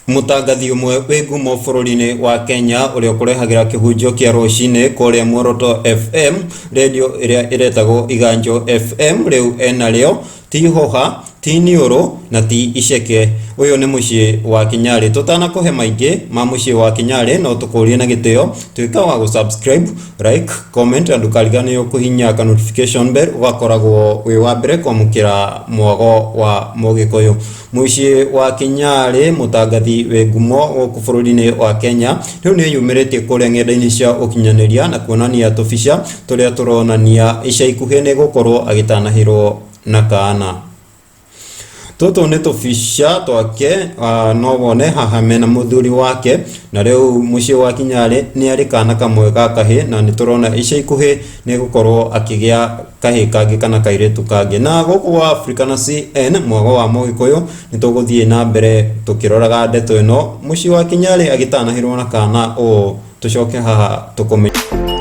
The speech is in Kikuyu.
Mũtangathi ũmwe wĩ ngumo bũrũri-inĩ wa Kenya ũrĩa ũkũrehagĩra kĩhunjio kĩa rũcinĩ kũrĩa Muoroto FM, redio ĩrĩa ĩretagwo Iganjo FM rĩu enarĩo, ti hoha, ti niũrũ na ti iceke. Ũyũ nĩ mũciĩ wa Kĩnyarĩ. Tũtanakũhe maingĩ ma mũciĩ wa Kĩnyarĩ no tũkũrie na gĩtĩo tuĩka wa gũ subscribe, like, comment na ndũkariganĩrwo kũhihinya ka notification bell ũgakoragwo wĩ wa mbere kwamũkĩra mwago wa Mũgĩkũyũ. Mũciĩ wa Kĩnyarĩ, mũtangathi wĩ ngumo gũkũ bũrũri-inĩ wa Kenya, rĩu nĩ eyumĩrĩtie kũrĩa ng'enda-inĩ cia ũkinyanĩria na kuonania tũbica tũrĩa tũronania ica ikuhĩ nĩ gũkorwo agĩtanahĩrwo na kaana. Tũtũ nĩ tũbica twake no wone haha mena mũthuri wake na rĩu mũciĩ wa Kĩnyarĩ nĩ arĩ kana kamwe ga kahĩĩ na nĩ tũrona ica ikuhĩ nĩ gũkorwo akĩgĩa kahĩĩ kangĩ kana kairĩtu kangĩ. Na gũkũ gwa Africa na CN mwago wa Mũgĩkũyũ nĩ tũgũthiĩ na mbere tũkĩroraga ndeto ĩno mũciĩ wa Kĩnyarĩ agĩtanahĩrwo na kana ũũ tũcoke haha tũkũmenye.